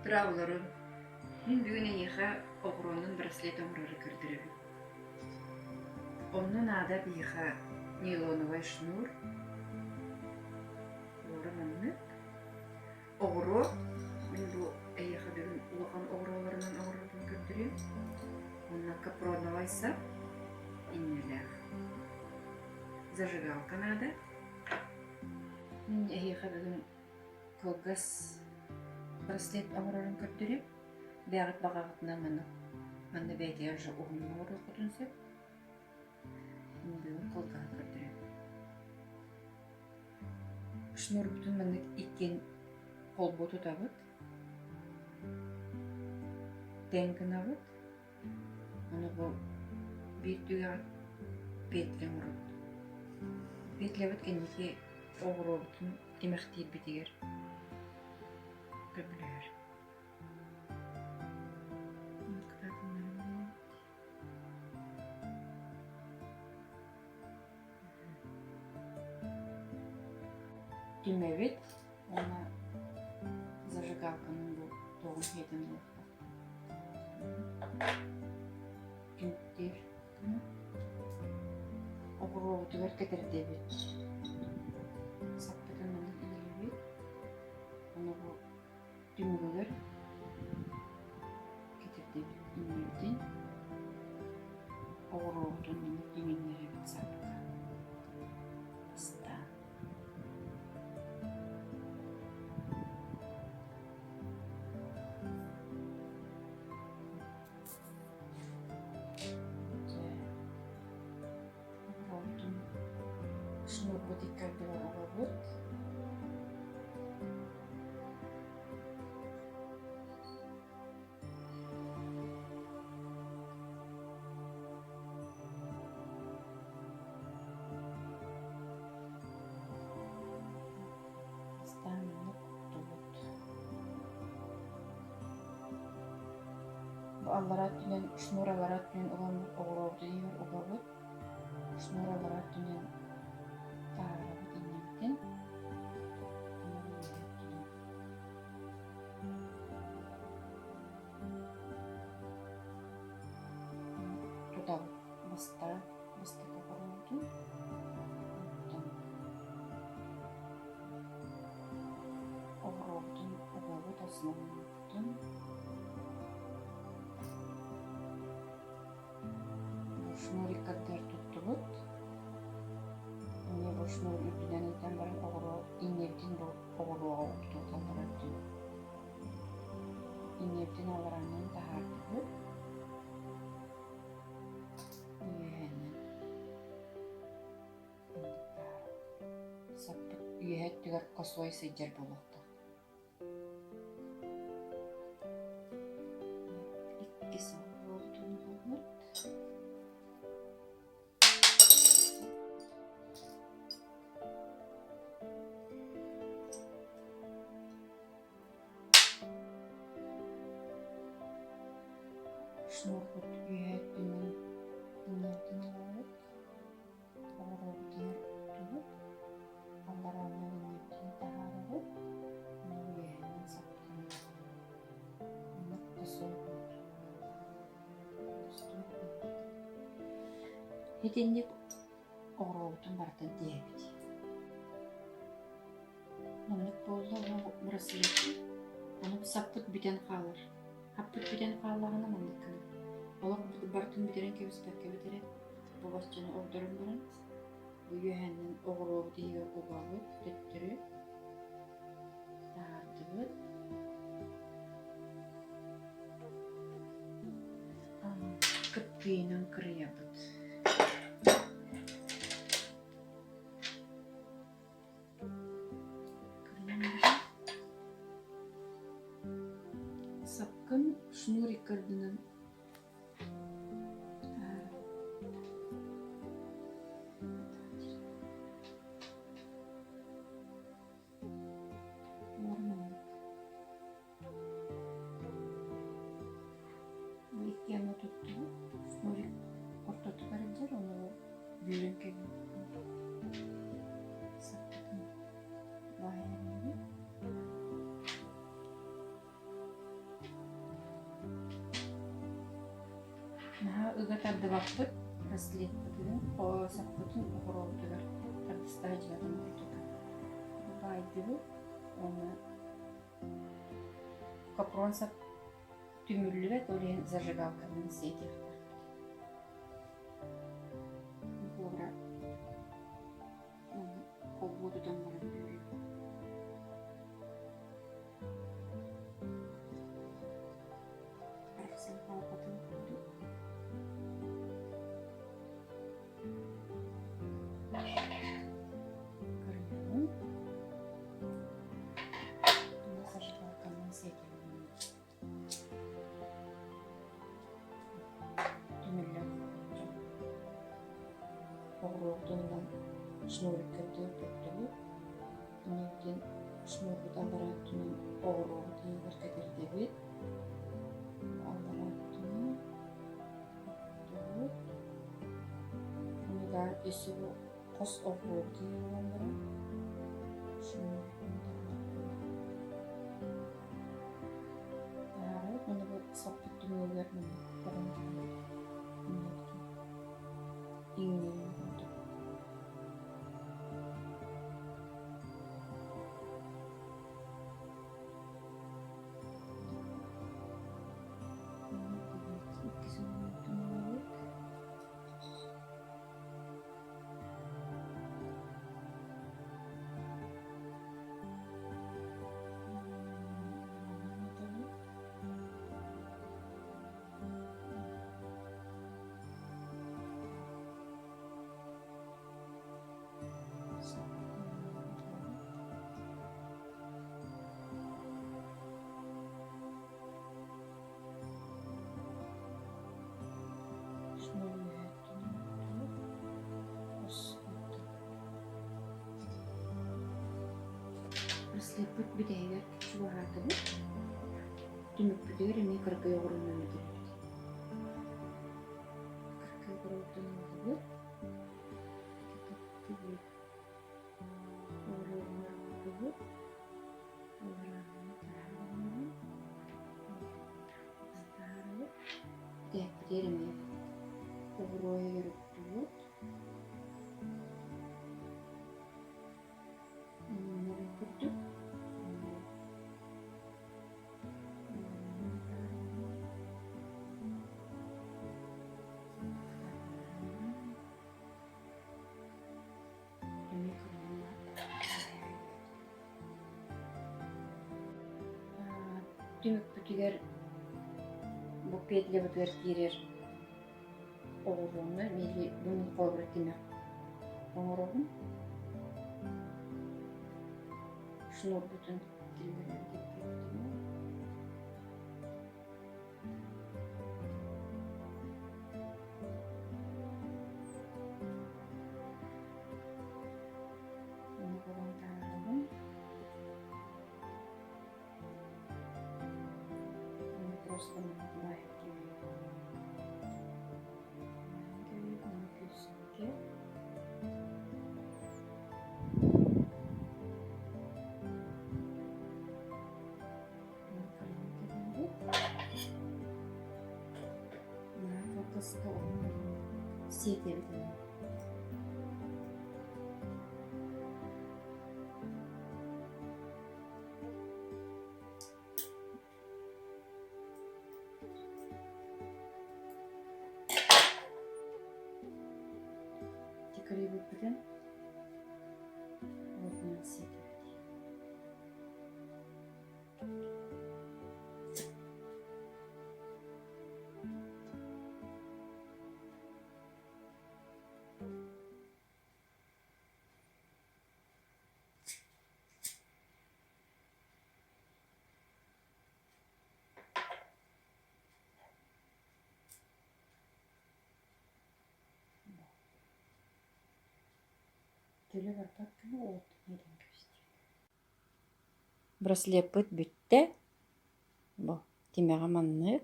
Дорооболорун! Мин бүгүн эйиэхэ оҕуруонан браслет оҥорору көрдөрөбүн. Онно наада биһиэхэ нейлоновай шнур, лора маннык, оҕуруо, мин бу эйиэхэ бүгүн улахан оҕуруоларынан оҥорорбун көрдөрүөм уонна капроновай сап иннэлээх. Зажигалка наада. Мин эһиэхэ бүгүн кылгас браслет оҥорорун көрдөрүөм. Бэйэҕит баҕаҕытынан манна манна бэйэтигэр уже уһуннук оҥоруоххутун сөп. Мин бүгүн кылгаһы көрдөрүөм. Шнурбутун маннык иккиэн холбуу тутабыт. Тэҥ гынабыт. Ону бу биир түгэҕэр петля оҥоробут. Петлябыт кэнники оҕуруобутун тимэхтиирбитигэр көмөлөһөр. Түмэбит уонна зажигалканы бу туоҕун сиэтэн буолуохтаах. Түмүктүүр гына оҕуруобутугар кэтэрдэбит. Саппытын маннык иилэбит. Ону бу түмүгүгэр кэтэрдэбит иннибитин оҕуруобутун маннык иҥиннэрэбит сапка бастаан. Оҕуруобутун шнурбут икки ардыгар угабыт. Бастаан маннык уктубут. Бу аллараа өттүнэн шнур аллараа өттүнэн уламмыт оҕуруобутун иһигэр угабыт. Шнур аллараа өттүнэн таһаарабыт иннибитин. Тутабыт бастаан бастакы оҕуруобутун онтон оҕуруобутун угабыт основнойбутун шнуриккардыгар туттубут эмиэ бу шнур үрдүнэн ыытан баран оҕуруо иҥиэбитин бу оҕуруоҕа уктуут аллара өттүн иҥиэбитин алларааннан таһаардыбыт үөһэнэн саппыт үөһэ өттүгэр косой сылдьар буолуохтаах Иккис оҕуруобутун угабыт. Шнурбут үөһэ өттүнэн иҥиэтин ылабыт. Оҕуруобутугар уктубут. Алларааннан иҥиэбитин таһаарабыт. Уонна үөһэнэн саппытын Маннык косой буолар. Итинник оҕуруобутун барытын тиһэбит. Маннык буолла бу браслеты. Ону саппыт бүтэн хаалар. Хаппыт бүтэн хааллаҕына маннык гынабыт. Олох барытын бүтэрэн кэбиспэккэбит эрэ бу баччаны ордорон баран бу үөһэннэн оҕуруобут иһигэр угабыт төттөрү таһаардыбыт. Кыптыыйынан кырыйабыт. Сапкын шнурик ардынан Бу иккиэн туттубут. Шнурик ортотугар илдьэр, ону бүөрэн кэбиһэбит. Саппытын баайан иһэбит. Ыга тардыбаппыт, браслетпытын, саппытын оҕуруобутугар тардыста сылдьыбатын курдук. Баайдыбыт уонна капрон сап түмүллүбэт, ол иһин зажигалканан сиэтиэхтээхпит. Буора холбуу тутан баран түөрүйэбит. Арахсан хаалбатын курдук. Кырыйабын. Зажигалканан сиэтиэҕим. Түмүллэн хаалбыт. Оҕуруотун ылан шнуриккытын туттубут. Иннибитин шнурбут аллараа өттүнэн оҕуруобут иһигэр кэтэрдэбит. Аллараа өттүнэн туттубут. Онугар өссө бу хос оҕуруобут иһигэр ылан баран шнурбутун таһаарабыт. Таһаарабыт уонна бу саппыт түмүгэр маннык оҕон кэбиһэбит. Иҥнэрин курдук. Иккис оҥоһуктун Браслеппыт бүтэһигэр чугаһаатыбыт. Түмүкпүтүгэр эмиэ кыракый оҕуруонан бүтэрэбит. Кыракый оҕуруоттан ыллыбыт. Кэтэттибит. Оҕуруобугар кутубут. Алларааны таһаарабын. Таһаарабыт. Бүтэһикпитигэр эмиэ оҕуруо иһигэр уктубут. Муннарын курдук. Түмүкпүтүгэр бу петлябытыгар киирэр оҕуруону миэхэ бу мин холобура тимэх оҥоробун. Шнурбутун киллэрэн кэппиэхтинэ. Ону булан таһаарабын. Ону просто баайан кэбиһэбин. Баайан кэбиһэбин, ону күүскэ. Сиэтэбит Декорировать уотунан сиэтэбит. Төлө барбат гына уотун иһэн кэбистим. Браслеппыт бүттэ. Бу тимэҕэ маннык.